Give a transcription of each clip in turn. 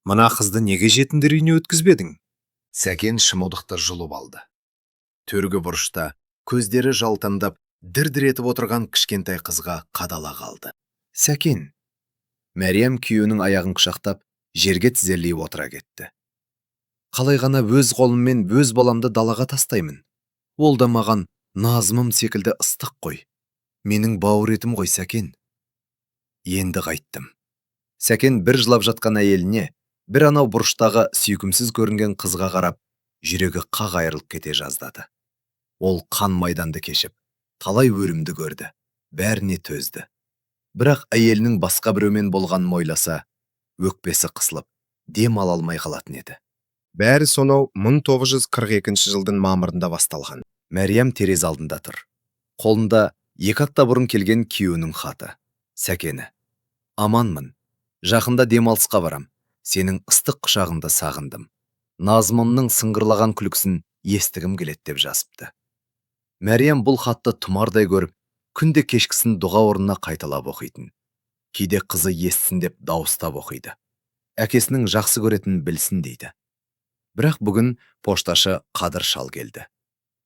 Мына қызды неге жетімдер үйіне өткізбедің? Сәкен шымылдықты жұлып алды. Төргі бұрышта көздері жалтаңдап, дір-дір етіп отырған кішкентай қызға қадала қалды. Сәкен. Мәриям күйеуінің аяғын құшақтап, жерге тізерлей отыра кетті. Қалай ғана өз қолыммен өз баламды далаға тастаймын? Ол да маған Назымым секілді ыстық қой. Менің бауыр етім ғой, Сәкен. Енді қайттым. Сәкен бір жылап жатқан әйеліне, бір анау бұрыштағы сүйкімсіз көрінген қызға қарап, жүрегі қақ айырылып кете жаздады. Ол қан майданды кешіп, талай өлімді көрді, бәріне төзді. Бірақ әйелінің басқа біреумен болғанын ойласа, өкпесі қысылып, дем ала алмай қалатын еді. Бәрі сонау 1942 жылдың мамырында басталған. Мәриям терезе алдында тұр. Қолында 2 апта бұрын келген күйеуінің хаты. Сәкені. Аманмын. Жақында демалысқа барам. Сенің ыстық құшағыңды сағындым. Назымымның сыңғырлаған күлкісін естігім келеді, деп жазыпты. Мәриям бұл хатты тұмардай көріп, күнде кешкісін дұға орнына қайталап оқитын. Кейде қызы естісін деп дауыстап оқиды. Әкесінің жақсы көретінін білсін дейді. Бірақ бүгін пошташы Қадыр шал келді.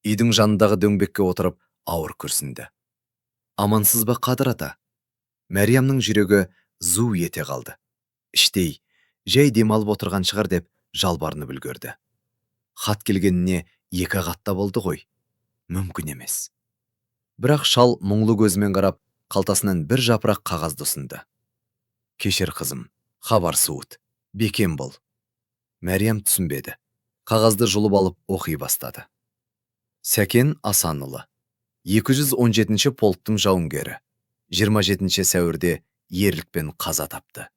Үйдің жанындағы дөңбекке отырып, ауыр күрсінді. Амансыз ба, Қадыр ата? Мәриямның жүрегі зу ете қалды. Іштей жай демалып отырған шығар деп жалбарынып үлгерді. Хат келгеніне 2-ақ апта болды ғой. Мүмкін емес. Бірақ шал мұңлы көзімен қарап, қалтасынан бір жапырақ қағазды ұсынды. Кешір, қызым, хабар суыт, бекем бол. Мәриям түсінбеді. Қағазды жұлып алып оқи бастады. Сәкен Асанұлы, 217 полктың жауынгері, 27 сәуірде ерлікпен қаза тапты.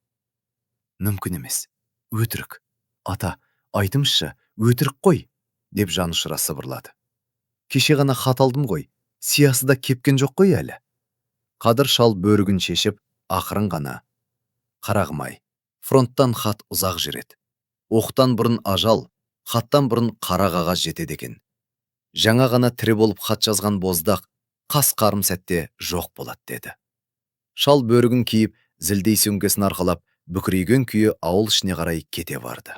Мүмкін емес. Өтірік. Ата, айтыңызшы, өтірік қой, деп жанұшыра сыбырлады. Кеше ғана хат алдым ғой, сиясы да кепкен жоқ қой әлі. Қадыр шал бөрігін шешіп, ақырын ғана: Қарағым-ай, фронттан хат ұзақ жүреді. Оқтан бұрын ажал, хаттан бұрын қара қағаз жетеді екен. Жаңа ғана тірі болып хат жазған боздақ қас қарым сәтте жоқ болады, деді. Шал бөрігін киіп, зілдей сөмкесін арқалап, бүкірейген күйі ауыл ішіне қарай кете барды.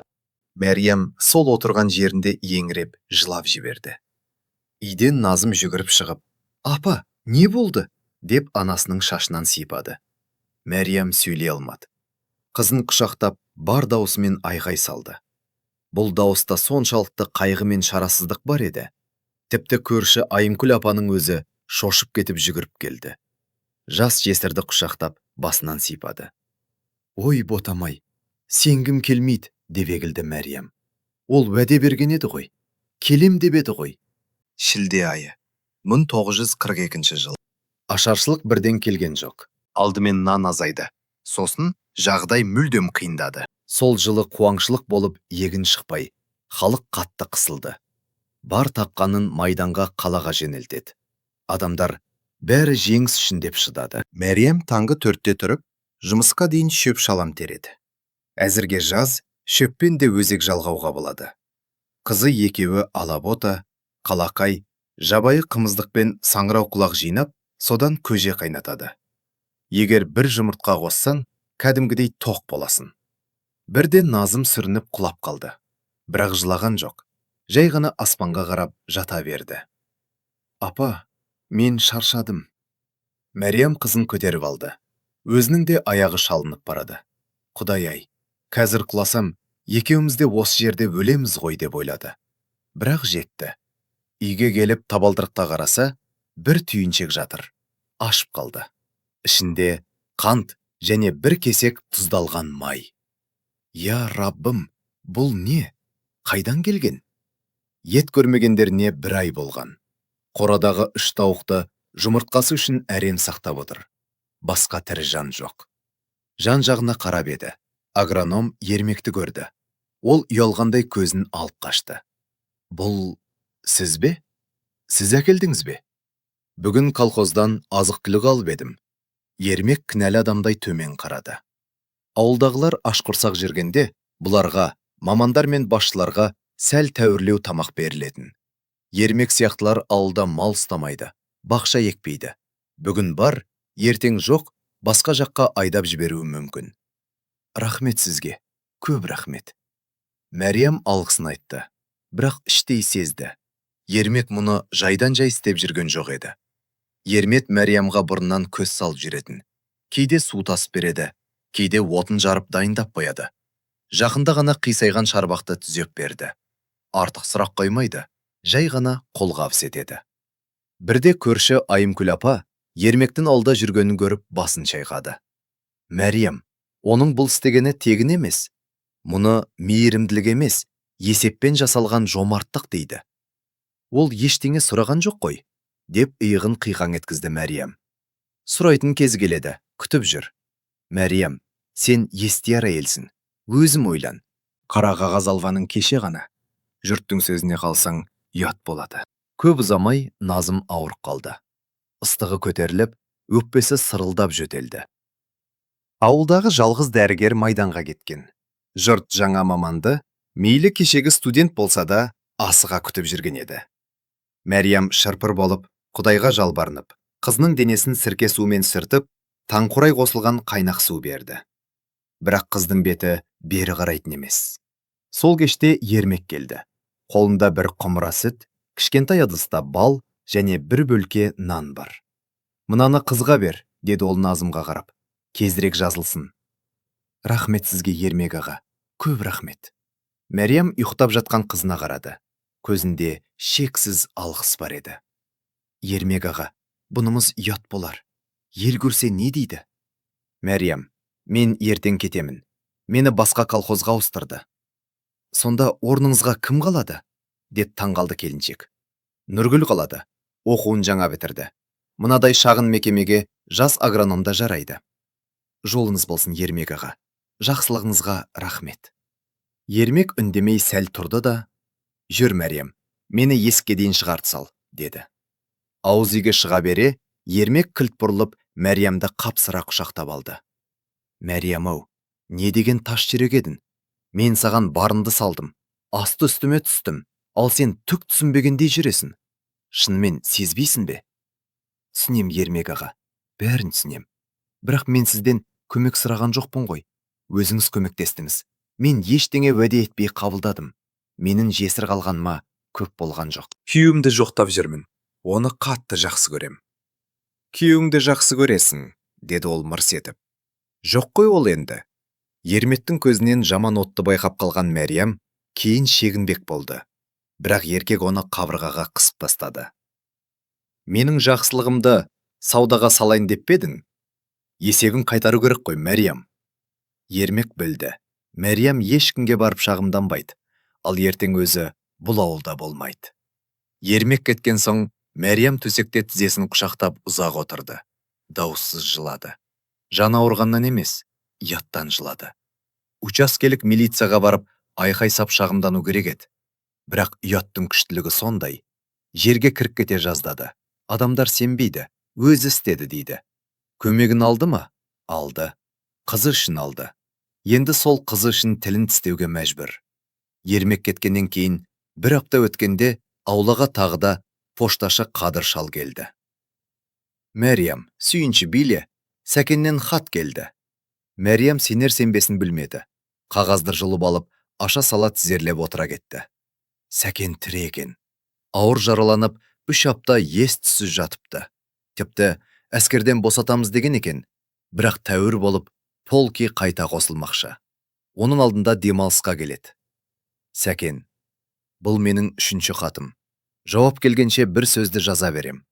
Мәриям сол отырған жерінде еңіреп жылап жіберді. Үйден Назым жүгіріп шығып, «Апа, не болды?» деп анасының шашынан сипады. Мәриям сөйлей алмады. Қызын құшақтап, бар даусымен айғай салды. Бұл дауыста соншалықты қайғы мен шарасыздық бар еді. Тіпті көрші Айымкүл апаның өзі шошып кетіп жүгіріп келді. Жас жесірді құшақтап, басынан сипады. Ой, ботамай, сенгім келмейді, деп егілді Мәриям. Ол уәде берген еді ғой. Келем деп еді ғой. Шілде айы. 1942 жыл. Ашаршылық бірден келген жоқ. Алдымен нан азайды. Сосын жағдай мүлдем қиындады. Сол жылы қуаңшылық болып, егін шықпай, халық қатты қысылды. Бар тапқанын майданға, қалаға жөнелтеді. Адамдар бәрі жеңіс үшін деп шыдады. Мәриям таңғы 4-те тұрып, жұмысқа дейін шөп шалам тереді. Әзірге жаз, шөппен де өзек жалғауға болады. Қызы екеуі алабота, қалақай, жабайы қымыздық пен саңырауқұлақ жинап, содан көже қайнатады. Егер бір жұмыртқа қоссаң, кәдімгідей тоқ боласың. Бірде Назым сүрініп құлап қалды. Бірақ жылаған жоқ. Жай ғана аспанға қарап жата берді. Апа, мен шаршадым. Мәриям қызын көтеріп алды. Өзінің де аяғы шалынып барады. Құдай-ай, қазір құласам, екеуміз де осы жерде өлеміз ғой деп ойлады. Бірақ жетті. Үйге келіп табалдырыққа қараса, бір түйіншек жатыр. Ашып қалды. Ішінде қант және бір кесек тұздалған май. Я Раббым, бұл не? Қайдан келген? Ет көрмегендеріне бір ай болған. Қорадағы үш тауықты жұмыртқасы үшін әрең сақтап отыр. Басқа тірі жан жоқ. Жан жағына қарап еді. Агроном Ермекті көрді. Ол ұялғандай көзін алып қашты. Бұл сіз бе? Сіз әкелдіңіз бе? Бүгін колхоздан азық-түлік алып едім. Ермек кінәлі адамдай төмен қарады. Ауылдағылар ашқұрсақ жүргенде, бұларға, мамандар мен басшыларға сәл тәуірлеу тамақ берілетін. Ермек сияқтылар ауылда мал ұстамайды, бақша екпейді. Бүгін бар, ертең жоқ, басқа жаққа айдап жіберуі мүмкін. Рахмет сізге. Көп рахмет. Мәриям алғысын айтты, бірақ іштей сезді. Ермек мұны жайдан-жай істеп жүрген жоқ еді. Ермек Мәриямға бұрыннан көз салып жүретін. Кейде су тасып береді, кейде отын жарып дайындап қояды. Жақында ғана қисайған шарбақты түзеп берді. Артық сұрақ қоймайды, жай ғана қолғабыс етеді. Бірде көрші Айымкүл апа Ермектің ауылда жүргенін көріп басын шайқады. Мәриям, оның бұл істегені тегін емес. Мұны мейірімділік емес, есеппен жасалған жомарттық дейді. Ол ештеңе сұраған жоқ қой, деп иығын қиқаң еткізді Мәриям. Сұрайтын кезі келеді, күтіп жүр. Мәриям, сен естияр әйелсің, өзің ойлан. Қара қағаз алғаның кеше ғана. Жұрттың сөзіне қалсаң, ұят болады. Көп ұзамай Назым ауырып қалды. Ыстығы көтеріліп, өкпесі сырылдап жөтелді. Ауылдағы жалғыз дәрігер майданға кеткен. Жұрт жаңа маманды, мейлі кешегі студент болса да, асыға күтіп жүрген еді. Мәриям шырпыр болып, Құдайға жалбарынып, қызының денесін сірке сумен сүртіп, таңқурай қосылған қайнақ су берді. Бірақ қыздың беті бері қарайтын емес. Сол кеште Ермек келді. Қолында бір құмыра сүт, кішкентай ыдыста бал және бір бөлке нан бар. Мынаны қызға бер, деді ол Назымға қарап. Тезірек жазылсын. Рахмет сізге, Ермек аға. Көп рахмет. Мәриям ұйықтап жатқан қызына қарады. Көзінде шексіз алғыс бар еді. Ермек аға, бұнымыз ұят болар. Ел көрсе не дейді? Мәриям, мен ертең кетемін. Мені басқа колхозға ауыстырды. Сонда орныңызға кім қалады? Деп таңғалды келіншек. Нұргүл қалады. Оқуын жаңа бітірді. Мынадай шағын мекемеге жас агроном да жарайды. Жолыңыз болсын, Ермек аға. Жақсылығыңызға рахмет. Ермек үндемей сәл тұрды да, «Жүр, Мәриям, мені есікке дейін шығарып сал», деді. Ауыз үйге шыға бере, Ермек кілт бұрылып, Мәриямды қапсыра құшақтап алды. Мәриям-ау, не деген тас жүрек едің? Мен саған барымды салдым, асты үстіме түстім, ал сен түк түсінбегендей жүресің. Шынымен сезбейсің бе? Түсінем, Ермек аға, бәрін түсінем. Бірақ мен сізден көмек сұраған жоқпын ғой. Өзіңіз көмектестіңіз. Мен ештеңе уәде етпей қабылдадым. Менің жесір қалғаныма көп болған жоқ. Күйеуімді жоқтап жүрмін. Оны қатты жақсы көрем. Күйеуіңді жақсы көресің, деді ол мырс етіп. Жоқ қой ол енді. Ермектің көзінен жаман отты байқап қалған Мәриям кейін шегінбек болды. Бірақ еркек оны қабырғаға қысып тастады. Менің жақсылығымды саудаға салайын деп пе едің? Есебін қайтару керек қой, Мәриям. Ермек білді. Мәриям ешкімге барып шағымданбайды, ал ертең өзі бұл ауылда болмайды. Ермек кеткен соң Мәриям төсекте тізесін құшақтап ұзақ отырды. Дауыссыз жылады. Жаны ауырғаннан емес, ұяттан жылады. Учаскелік милицияға барып айқай сап шағымдану керек еді. Бірақ ұяттың күштілігі сондай. Жерге кіріп кете жаздады. Адамдар сенбейді, өзі істеді дейді. Көмегін алды ма? Алды. Қызы үшін алды. Енді сол қызы үшін тілін тістеуге мәжбүр. Ермек кеткеннен кейін бір апта өткенде аулаға тағы да пошташы Қадыр шал келді. Мәриям, сүйінші биле, Сәкеннен хат келді. Мәриям сенер сенбесін білмеді. Қағазды жұлып алып, аша сала тізерлеп отыра кетті. Сәкен тірі екен. Ауыр жараланып, 3 апта ес түссіз жатыпты. Тіпті әскерден босатамыз деген екен, бірақ тәуір болып, полки қайта қосылмақшы. Оның алдында демалысқа келеді. Сәкен, бұл менің 3-ші хатым. Жауап келгенше бір сөзді жаза берем.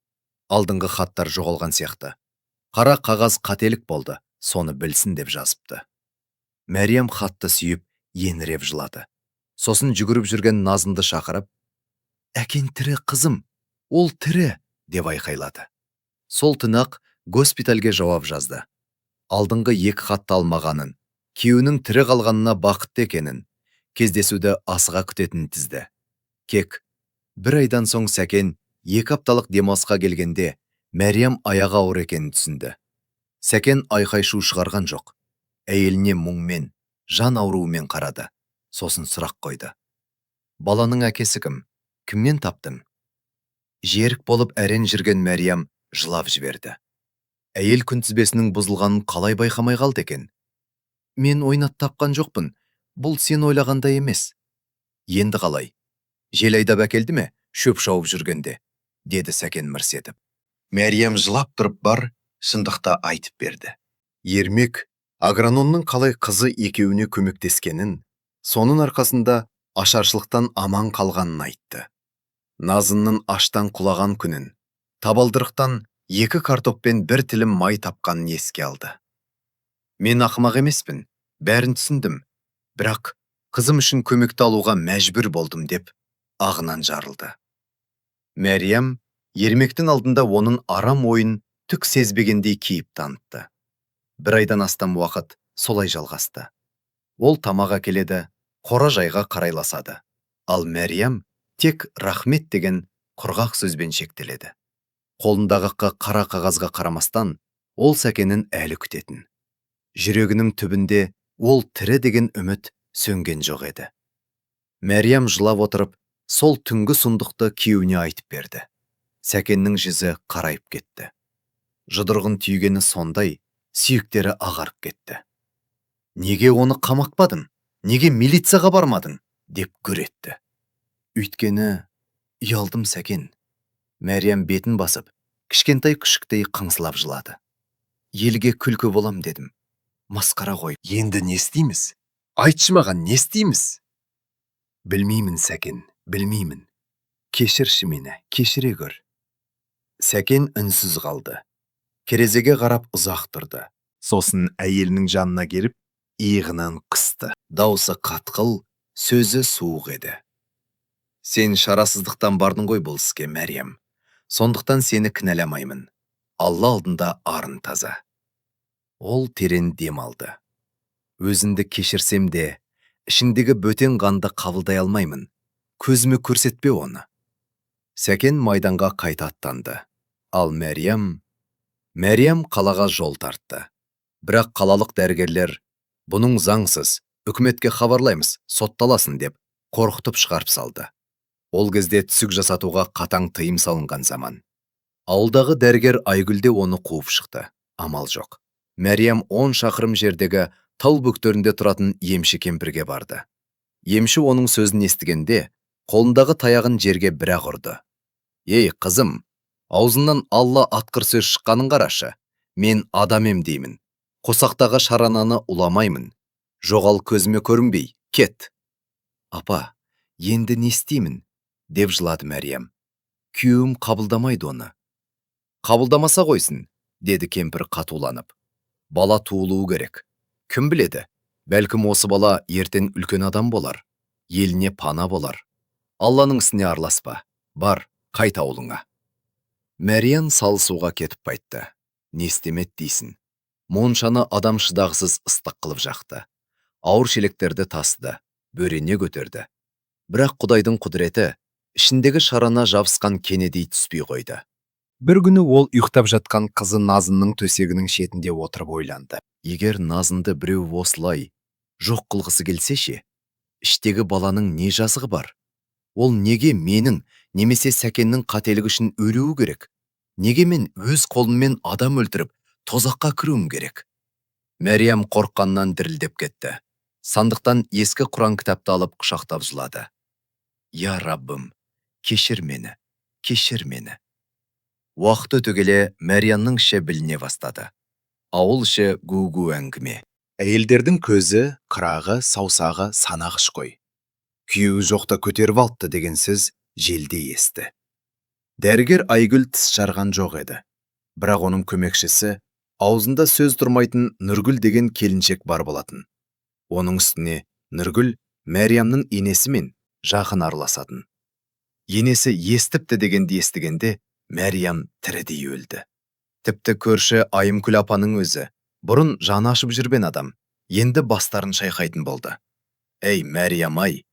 Алдыңғы хаттар жоғалған сияқты. Қара қағаз қателік болды, соны білсін деп жазыпты. Мәриям хатты сүйіп, еңіреп жылады. Сосын жүгіріп жүрген Назымды шақырып, «Әкең тірі, қызым, ол тірі!» деп айқайлады. Сол түні-ақ госпитальге жауап жазды. Алдыңғы 2 хатты алмағанын, күйеуінің тірі қалғанына бақытты екенін, кездесуді асыға күтетінін тізді. Кек, бір айдан соң Сәкен 2 апталық демалысқа келгенде Мәриям аяғы ауыр екенін түсінді. Сәкен айқай-шу шығарған жоқ. Әйеліне мұңмен, жан ауруымен қарады. Сосын сұрақ қойды. Баланың әкесі кім? Кімнен таптың? Жерік болып әрең жүрген Мәриям жылап жіберді. Әйел күнтізбесінің бұзылғанын қалай байқамай қалды екен? Мен ойнап тапқан жоқпын. Бұл сен ойлағандай емес. Енді қалай? Жел айдап әкелді ме, шөп шауып жүргенде? Деді Сәкен мырс етіп. Мәриям жылап тұрып бар шындықты айтып берді. Ермек агрономның қалай қызы екеуіне көмектескенін, соның арқасында ашаршылықтан аман қалғанын айтты. Назынның аштан құлаған күнін, табалдырықтан 2 картоппен 1 тілім май тапқанын еске алды. Мен ақымақ емеспін, бәрін түсіндім, бірақ қызым үшін көмекті алуға мәжбүр болдым деп ағынан жарылды. Мәриям Ермектің алдында оның арам ойын түк сезбегендей кейіп танытты. 1 айдан астам уақыт солай жалғасты. Ол тамақ әкеледі, қора жайға қарайласады. Ал Мәриям тек рахмет деген құрғақ сөзбен шектеледі. Қолындағы қара қағазға қарамастан, ол Сәкенін әлі күтетін. Жүрегінің түбінде ол тірі деген үміт сөнген жоқ еді. Мәриям жылап отырып, сол түнгі сұмдықты күйеуіне айтып берді. Сәкеннің жүзі қарайып кетті. Жұдырығын түйгені сондай, сүйектері ағарып кетті. Неге оны қамақпадың? Неге милицияға бармадың? Деп гүр етті. Өйткені ұялдым, Сәкен. Мәриям бетін басып, кішкентай күшіктей қыңсылап жылады. Елге күлкі болам дедім. Масқара ғой. Енді не істейміз? Айтшы маған, не істейміз? Білмеймін, Сәкен, білмеймін. Кешірші мені, кешіре көр. Сәкен үнсіз қалды. Терезеге қарап ұзақ тұрды. Сосын әйелінің жанына келіп, иығынан қысты. Даусы қатқыл, сөзі суық еді. Сен шарасыздықтан бардың ғой бұл іске, Мәриям. Сондықтан сені кінәламаймын. Алла алдында арын таза. Ол терең дем алды. Өзіңді кешірсем де, ішіндегі бөтен қанды қабылдай алмаймын. Көзіме көрсетпе оны. Сәкен майданға қайта аттанды. Ал Мәриям қалаға жол тартты. Бірақ қалалық дәрігерлер бұның заңсыз, үкіметке хабарлаймыз, сотталасың деп қорқытып шығарып салды. Ол кезде түсік жасатуға қатаң тыйым салынған заман. Ауылдағы дәрігер Айгүл де оны қуып шықты. Амал жоқ. Мәриям 10 шақырым жердегі тау бөктерінде тұратын емші кемпірге барды. Емші оның сөзін естігенде, қолындағы таяғын жерге бір-ақ ұрды. Ей, қызым, аузыңнан Алла атқыр сөз шыққанын қарашы. Мен адам ем деймін. Қосақтағы шарананы уламаймын. Жоғал көзіме көрінбей, кет. Апа, енді не істеймін? Деп жылады Мәриям. Күйеуім қабылдамайды оны. Қабылдамаса қойсын, деді кемпір қатуланып. Бала туылуы керек. Кім біледі, бәлкім осы бала ертең үлкен адам болар, еліне пана болар. Алланың ісіне араласпа, бар, қайт ауылыңа. Мәриям салысуға кетіп қайтты. Не істемет дейсін. Моншаны адам шыдағысыз ыстық қылып жақты. Ауыр шелектерді тасыды, бөрене көтерді. Бірақ Құдайдың құдіреті ішіндегі шарана жабысқан кенедей түспей қойды. Бір күні ол ұйықтап жатқан қызы Назынның төсегінің шетінде отырып ойланды. Егер Назынды біреу осылай жоқ қылғысы келсе ше, іштегі баланың не жазығы бар? Ол неге менің немесе Сәкеннің қателігі үшін өлуі керек? Неге мен өз қолыммен адам өлтіріп, тозаққа кіруім керек? Мәриям қорыққаннан дірілдеп кетті. Сандықтан ескі Құран кітапты алып құшақтап жылады. Я Раббым, кешір мені, кешір мені. Уақыт өте келе Мәриямның іші біліне бастады. Ауыл іші гу-гу әңгіме. Әйелдердің көзі, қырағы, саусағы санағыш қой. Күйеуі жоқта көтеріп алыпты деген сөз желде есті. Дәрігер Айгүл тіс жарған жоқ еді. Бірақ оның көмекшісі, аузында сөз тұрмайтын Нұргүл деген келіншек бар болатын. Оның үстіне Нұргүл Мәриямның енесімен жақын араласатын. Енесі естіпті дегенді естігенде Мәриям тірідей өлді. Тіпті көрші Айымкүл апаның өзі, бұрын жаны ашып жүрген адам, енді бастарын шайқайтын болды. Әй, Мәриям-ай,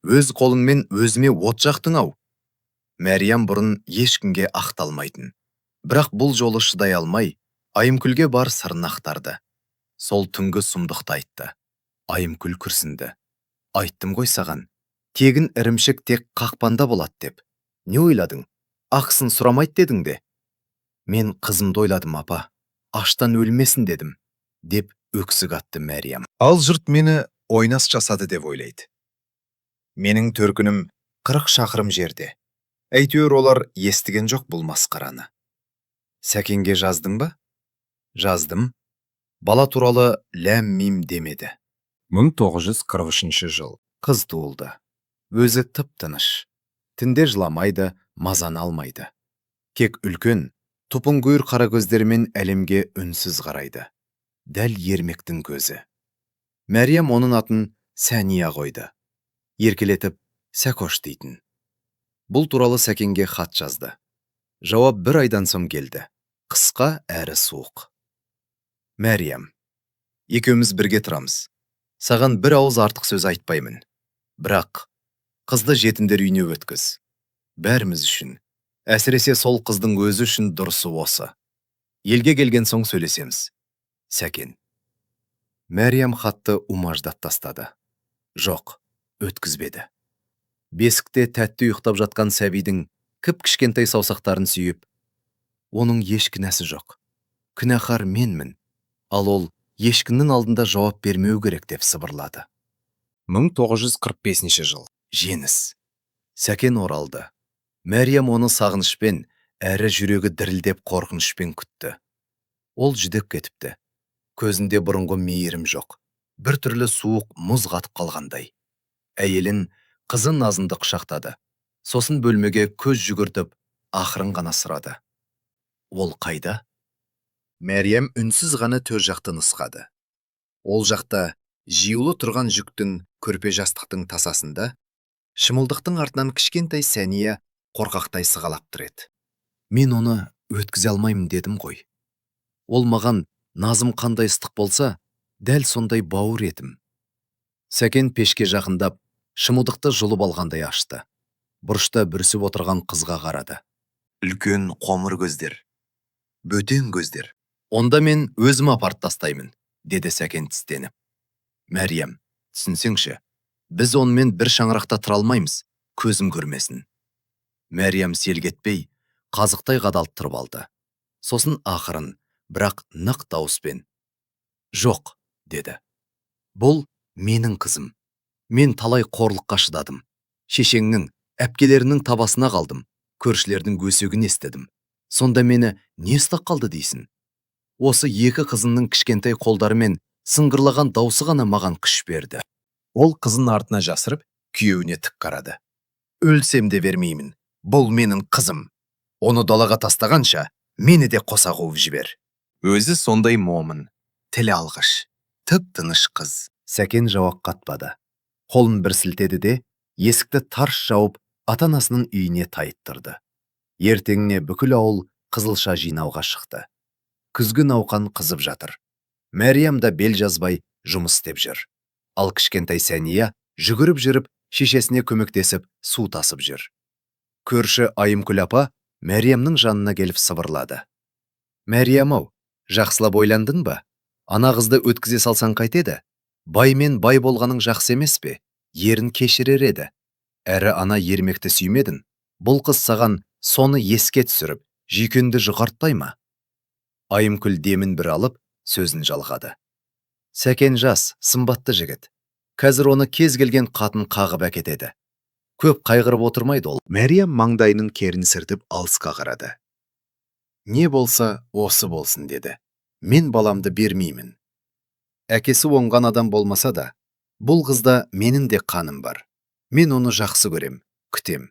өз қолыңмен өзіме от жақтың ау. Мәриям бұрын ешкімге ақталмайтын. Бірақ бұл жолы шыдай алмай, Айымкүлге бар сырын ақтарды. Сол түнгі сұмдықты айтты. Айымкүл күрсінді. Айттым ғой саған, тегін ірімшік тек қақпанда болады деп. Не ойладың? Ақысын сұрамайды дедің де. Мен қызымды ойладым, апа. Аштан өлмесін дедім, деп өксік атты Мәриям. Ал жұрт мені Ойнас жасады деп ойлайды. Менің төркінім 40 шақырым жерде. Әйтеуір олар естіген жоқ бұл масқараны. Сәкенге жаздың ба? Жаздым. Бала туралы ләм-мим демеді. 1943 жыл. Қыз туылды. Өзі тып-тыныш. Түнде жыламайды, мазаны алмайды. Тек үлкен, тұпыңғұйыр қара көздерімен әлемге үнсіз қарайды. Дәл ермектің көзі. Мәриям оның атын Сәния қойды. Еркелетіп Сәкош дейтін. Бұл туралы Сәкенге хат жазды. Жауап бір айдан соң келді. Қысқа әрі суық. Мәриям, екеуміз бірге тұрамыз. Саған бір ауыз артық сөз айтпаймын. Бірақ қызды жетімдер үйіне өткіз. Бәріміз үшін, әсіресе сол қыздың өзі үшін дұрысы осы. Елге келген соң сөйлесеміз. Сәкен. Мәриям хатты умаждап тастады. Жоқ, өткізбеді. Бесікте тәтті ұйықтап жатқан сәбидің кіп-кішкентай саусақтарын сүйіп, оның еш кінәсі жоқ. Күнәһар менмін, ал ол ешкімнің алдында жауап бермеу керек деп сыбырлады. 1945 жыл. Жеңіс. Сәкен оралды. Мәриям оны сағынышпен, әрі жүрегі дірілдеп қорқынышпен күтті. Ол жүдеп кетіпті. Көзінде бұрынғы мейірім жоқ. Бір түрлі суық мұз қатып қалғандай. Әйелін, қызын Назымды құшақтады. Сосын бөлмеге көз жүгіртіп, ақырын ғана сұрады. Ол қайда? Мәриям үнсіз ғана төр жақты нұсқады. Ол жақта жиюлы тұрған жүктің көрпе жастықтың тасасында, шымылдықтың артынан кішкентай Сәния қорқақтай сығалап тұр еді. Мен оны өткізе алмаймын дедім ғой. Ол маған Назым қандай ыстық болса, дәл сондай бауыр едім. Сәкен пешке жақындап, шымылдықты жұлып алғандай ашты. Бұрышта бүрісіп отырған қызға қарады. Үлкен қоңыр көздер. Бөтен көздер. Онда мен өзім апарып тастаймын, деді Сәкен тістеніп. Мәриям, түсінсеңші, біз онымен бір шаңырақта тұра алмаймыз, көзім көрмесін. Мәриям селк етпей, қазықтай қадалып тұрып алды. Сосын ақырын, бірақ нық дауыспен. Жоқ, деді. Бұл менің қызым. Мен талай қорлыққа шыдадым. Шешеңнің, әпкелерінің табасына қалдым. Көршілердің өсегін естідім. Сонда мені не ұстап қалды дейсің? Осы екі қызымның кішкентай қолдарымен сыңғырлаған даусы ғана маған күш берді. Ол қызын артына жасырып, күйеуіне тік қарады. Өлсем де бермеймін. Бұл менің қызым. Оны далаға тастағанша, мені де қоса қуып жібер. Өзі сондай момын. Тіл алғыш, тып-тыныш қыз. Сәкен жауап қатпады. Қолын бір сілтеді де, есікті тарс жауып, ата-анасының үйіне тайыттырды. Ертеңіне бүкіл ауыл қызылша жинауға шықты. Күзгі науқан қызып жатыр. Мәриям да бел жазбай жұмыс істеп жүр. Ал кішкентай Сәния жүгіріп жүріп, шешесіне көмектесіп, су тасып жүр. Көрші Айымкүл апа Мәриямның жанына келіп сыбырлады. Мәриям-ау, жақсылап ойландың ба? Ана қызды өткізе салсаң қайтеді? Баймен бай болғаның жақсы емес пе? Ерін кешірер еді. Әрі ана ермекті сүймедің. Бұл қыз саған соны еске түсіріп, жүйкеңді жұқартпай ма? Айымкүл демін бір алып, сөзін жалғады. Сәкен жас, сымбатты жігіт. Қазір оны кез келген қатын қағып әкетеді. Көп қайғырып отырмайды ол. Мәриям маңдайының керін сүртіп алысқа қарады. Не болса, осы болсын деді. Мен баламды бермеймін. Әкесі оңған адам болмаса да, бұл қызда менің де қаным бар. Мен оны жақсы көрем, күтем.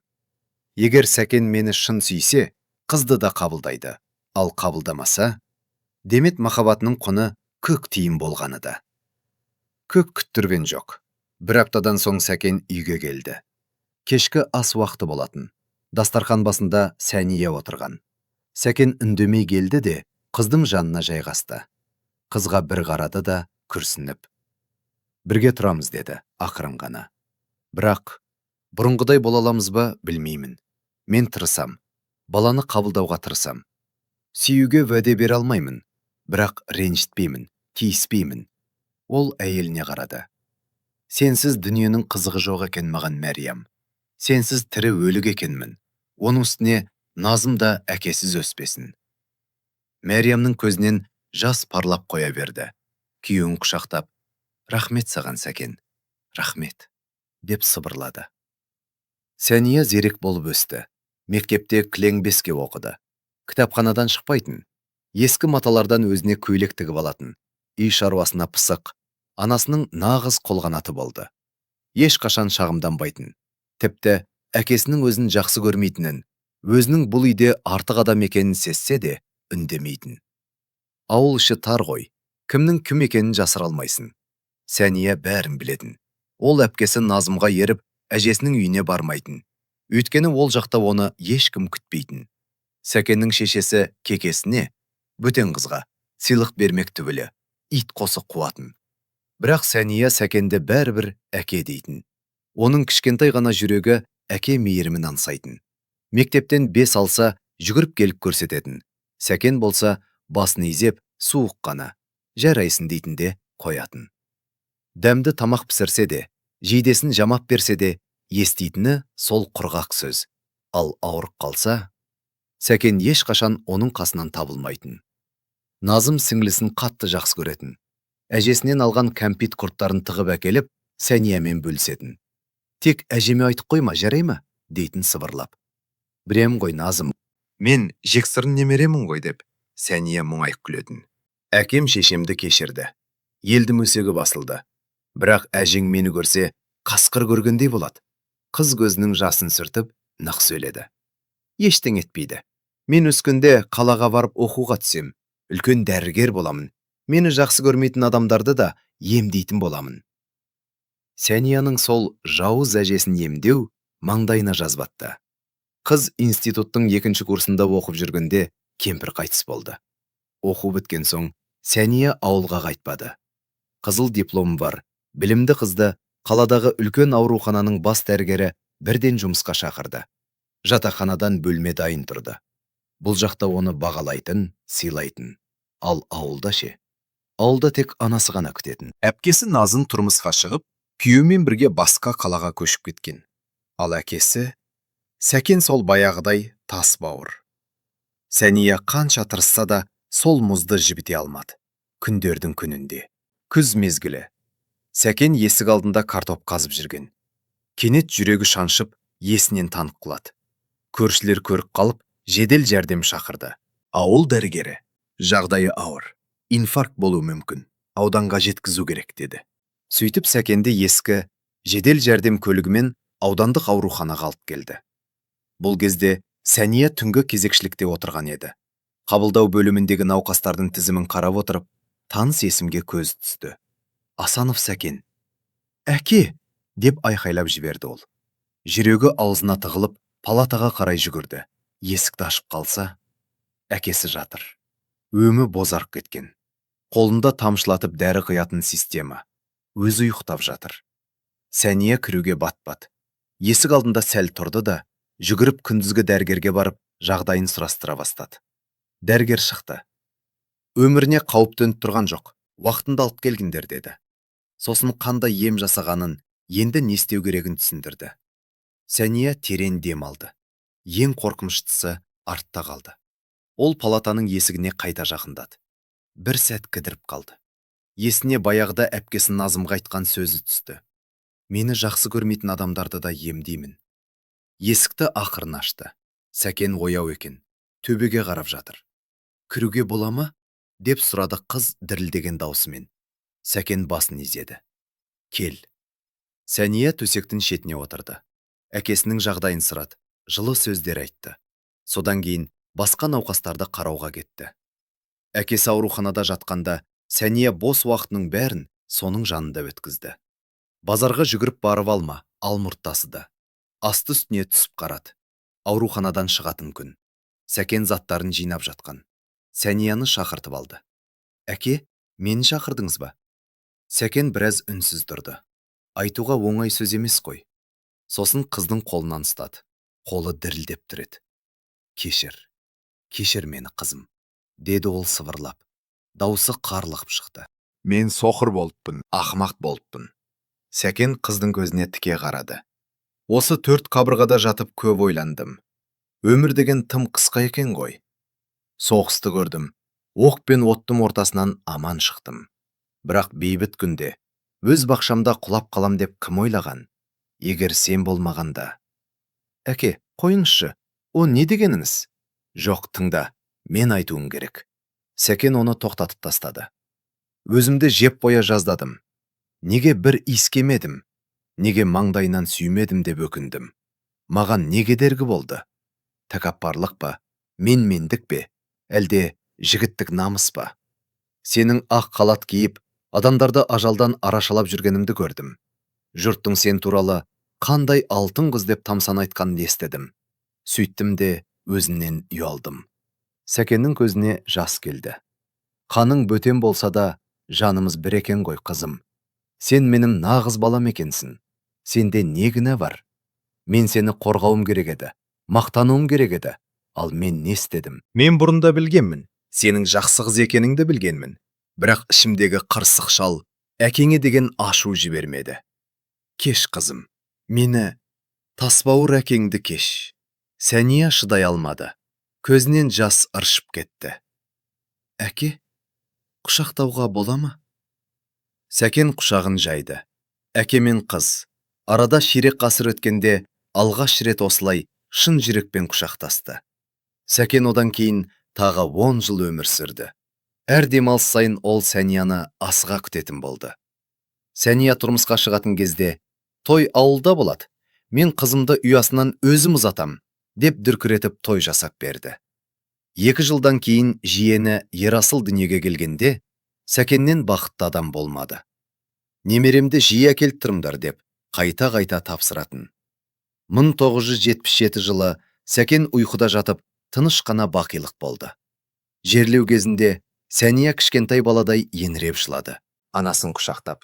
Егер Сәкен мені шын сүйсе, қызды да қабылдайды. Ал қабылдамаса, демет махаббатының құны көк тиын болғаны да. Көк күттірген жоқ. Бір аптадан соң Сәкен үйге келді. Кешкі ас уақыты болатын. Дастархан басында Сәния отырған. Сәкен үндемей келді де, қыздың жанына жайғасты. Қызға бір қарады да күрсініп. Бірге тұрамыз деді ақырын ғана. Бірақ бұрынғыдай бола аламыз ба білмеймін. Мен тырысам. Баланы қабылдауға тырысам. Сүюге уәде бере алмаймын, бірақ ренжітпеймін, тиіспеймін. Ол әйеліне қарады. Сенсіз дүниенің қызығы жоқ екен маған, Мәриям. Сенсіз тірі өлік екенмін. Оның үстіне Назым да әкесіз өспесін. Мәриямның көзінен жас парлап қоя берді. Күйеуін құшақтап, рахмет саған, Сәкен. Рахмет, деп сыбырлады. Сәния зерек болып өсті. Мектепте кілең беске оқыды. Кітапханадан шықпайтын. Ескі маталардан өзіне көйлек тігіп алатын. Үй шаруасына пысық, анасының нағыз қолғанаты болды. Ешқашан шағымданбайтын. Тіпті әкесінің өзін жақсы көрмейтінін, өзінің бұл үйде артық адам екенін сезсе де үндемейтін. Ауыл іші тар ғой, кімнің кім екенін жасыра алмайсың. Сәния бәрін білетін. Ол әпкесі Назымға еріп, әжесінің үйіне бармайтын. Өйткені ол жақта оны ешкім күтпейтін. Сәкеннің шешесі кекесіне, бөтен қызға, сыйлық бермек түгілі, ит қосып қуатын. Бірақ Сәния Сәкенді бәрібір әке дейтін. Оның кішкентай ғана жүрегі әке мейірімін аңсайтын. Мектептен 5 алса, жүгіріп келіп көрсететін. Сәкен болса, басын изеп, суық қана, жарайсың дейтін де қоятын. Дәмді тамақ пісірсе де, жейдесін жамап берсе де, еститіні сол құрғақ сөз. Ал ауырып қалса, Сәкен ешқашан оның қасынан табылмайтын. Назым сіңлісін қатты жақсы көретін. Әжесінен алған кәмпит құрттарын тығып әкеліп, Сәниямен бөлісетін. Тек әжеме айтып қойма, жарай ма? дейтін сыбырлап. Білем ғой, Назым, мен жексұрын немеремін ғой деп Сәния мұңайып күлетін. Әкем шешемді кешірді. Елдің өсегі басылды. Бірақ әжең мені көрсе, қасқыр көргендей болады. Қыз көзінің жасын сүртіп, нық сөйледі. Ештеңе етпейді. Мен өскенде қалаға барып оқуға түсем. Үлкен дәрігер боламын. Мені жақсы көрмейтін адамдарды да емдейтін боламын. Сәнияның сол жауыз әжесін емдеу маңдайына жазбатты. Қыз институттың 2-ші курсында оқып жүргенде кемпір қайтыс болды. Оқу біткен соң Сәния ауылға қайтпады. Қызыл дипломы бар, білімді қызды қаладағы үлкен аурухананың бас дәрігері бірден жұмысқа шақырды. Жатақханадан бөлме дайын тұрды. Бұл жақта оны бағалайтын, сыйлайтын. Ал ауылда ше? Ауылда тек анасы ғана күтетін. Әпкесі Назым тұрмысқа шығып, күйеуімен бірге басқа қалаға көшіп кеткен. Ал әкесі Сәкен сол баяғыдай тас бауыр. Сәния қанша тырысса да сол мұзды жібіте алмады. Күндердің күнінде. Күз мезгілі. Сәкен есік алдында картоп қазып жүрген. Кенет жүрегі шаншып, есінен танып құлады. Көршілер көріп қалып, жедел жәрдем шақырды. Ауыл дәрігері: жағдайы ауыр, инфаркт болуы мүмкін, ауданға жеткізу керек деді. Сөйтіп Сәкенді ескі жедел жәрдем көлігімен аудандық ауруханаға алып келді. Бұл кезде Сәния түнгі кезекшілікте отырған еді. Қабылдау бөліміндегі науқастардың тізімін қарап отырып, таныс есімге көз түсті. Асанов Сәкен. Әке! Деп айқайлап жіберді ол. Жүрегі аузына тығылып, палатаға қарай жүгірді. Есікті ашып қалса, әкесі жатыр. Өңі бозарып кеткен. Қолында тамшылатып дәрі құятын система. Өзі ұйықтап жатыр. Сәния кіруге батпады. Есік алдында сәл тұрды да, жүгіріп күндізгі дәрігерге барып, жағдайын сұрастыра бастады. Дәрігер шықты. Өміріне қауіп төніп тұрған жоқ, уақытында алып келгендер деді. Сосын қандай ем жасағанын, енді не істеу керегін түсіндірді. Сәния терең дем алды. Ең қорқыныштысы артта қалды. Ол палатаның есігіне қайта жақындады. Бір сәт кідіріп қалды. Есіне баяғыда әпкесі Назымға айтқан сөзі түсті. Мені жақсы көрмейтін адамдарды да емдеймін. Есікті ақырын ашты. Сәкен ояу екен. Төбеге қарап жатыр. Кіруге бола ма? Деп сұрады қыз дірілдеген даусымен. Сәкен басын изеді. Кел. Сәния төсектің шетіне отырды. Әкесінің жағдайын сұрады. Жылы сөздер айтты. Содан кейін басқа науқастарды қарауға кетті. Әкесі ауруханада жатқанда Сәния бос уақытының бәрін соның жанында өткізді. Базарға жүгіріп барып алма, алмұрт тасыды. Асты үстіне түсіп қарады. Ауруханадан шығатын күн. Сәкен заттарын жинап жатқан. Сәнияны шақыртып алды. Әке, мені шақырдыңыз ба? Сәкен біраз үнсіз тұрды. Айтуға оңай сөз емес қой. Сосын қыздың қолынан ұстады. Қолы дірілдеп тұр еді. Кешір, кешір мені, қызым, деді ол сыбырлап. Даусы қарлығып шықты. Мен соқыр болыппын, ақымақ болыппын. Сәкен қыздың көзіне тіке қарады. Осы 4 қабырғада жатып көп ойландым. Өмір деген тым қысқа екен ғой. Соғысты көрдім. Оқ пен оттың ортасынан аман шықтым. Бірақ бейбіт күнде Өз бақшамда құлап қалам деп кім ойлаған? Егер сен болмағанда. Әке, қойыңызшы, о не дегеніңіз? Жоқ, тыңда, мен айтуым керек. Сәкен оны тоқтатып тастады. Өзімді жеп қоя жаздадым. Неге бір иіскемедім? Неге маңдайынан сүймедім деп өкіндім. Маған не кедергі болды? Тәкаппарлық па? Менмендік пе? Әлде жігіттік намыс па? Сенің ақ халат киіп, адамдарды ажалдан арашалап жүргеніңді көрдім. Жұрттың сен туралы қандай алтын қыз деп тамсана айтқанын естідім. Сөйттім де өзімнен ұялдым. Сәкеннің көзіне жас келді. Қаның бөтен болса да, жанымыз бір екен ғой, қызым. Сен менің нағыз балам екенсің. Сенде не кінә бар? Мен сені қорғауым керек еді, мақтануым керек еді. Ал мен не істедім? Мен бұрында білгенмін, сенің жақсы қыз екеніңді білгенмін. Бірақ ішімдегі қырсық шал әкеңе деген ашу жібермеді. Кеш, қызым, мені, тасбауыр әкеңді кеш. Сәния шыдай алмады. Көзінен жас ыршып кетті. Әке, құшақтауға бола ма? Сәкен құшағын жайды. Әке мен қыз арада ширек ғасыр өткенде алғаш рет осылай шын жүрекпен құшақтасты. Сәкен одан кейін тағы 10 жыл өмір сүрді. Әр демалыс сайын ол Сәнияны асыға күтетін болды. Сәния тұрмысқа шығатын кезде, той ауылда болады, мен қызымды ұясынан өзім ұзатам, деп дүркіретіп той жасап берді. 2 жылдан кейін жиені Ерасыл дүниеге келгенде, Сәкеннен бақытты адам болмады. Немеремді жиі әкеліп тұрыңдар деп қайта-қайта тапсыратын. 1977 жылы Сәкен ұйқыда жатып, тыныш қана бақилық болды. Жерлеу кезінде Сәния кішкентай баладай еңіреп жылады. Анасын құшақтап.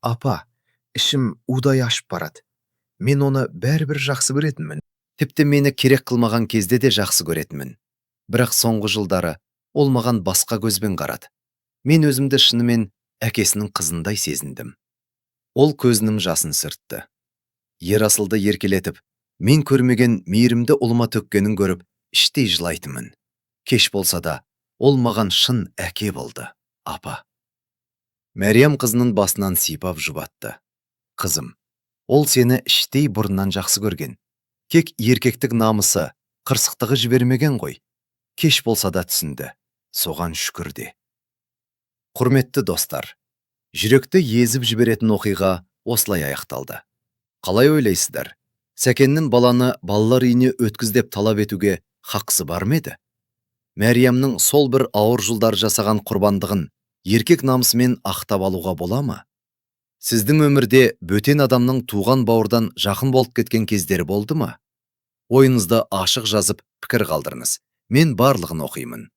Апа, ішім удай ашып барады. Мен оны бәрібір жақсы көретінмін. Тіпті мені керек қылмаған кезде де жақсы көретінмін. Бірақ соңғы жылдары ол маған басқа көзбен қарады. Мен өзімді шынымен әкесінің қызындай сезіндім. Ол көзінің жасын сүртті. Ерасылды еркелетіп, мен көрмеген мейірімді ұлыма төккенін көріп, іштей жылайтынмын. Кеш болса да, ол маған шын әке болды, апа. Мәриям қызының басынан сипап жұбатты. Қызым, ол сені іштей бұрыннан жақсы көрген. Тек еркектік намысы, қырсықтығы жібермеген ғой. Кеш болса да түсінді. Соған шүкір де. Құрметті достар, жүректі езіп жіберетін оқиға осылай аяқталды. Қалай ойлайсыздар? Сәкеннің баланы балалар үйіне өткіз деп талап етуге хақысы бар ма еді? Мәриямның сол бір ауыр жылдар жасаған құрбандығын еркек намысымен ақтап алуға бола ма? Сіздің өмірде бөтен адамның туған бауырдан жақын болып кеткен кездері болды ма? Ойыңызды ашық жазып пікір қалдырыңыз. Мен барлығын оқимын.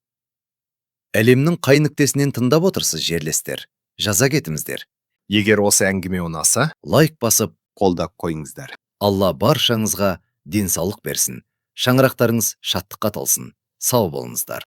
Әлемнің қай нүктесінен тыңдап отырсыз, жерлестер? Жаза кетіңіздер. Егер осы әңгіме ұнаса, лайк басып, қолдап қойыңыздар. Алла баршаңызға денсаулық берсін. Шаңырақтарыңыз шаттыққа толсын. Сау болыңыздар.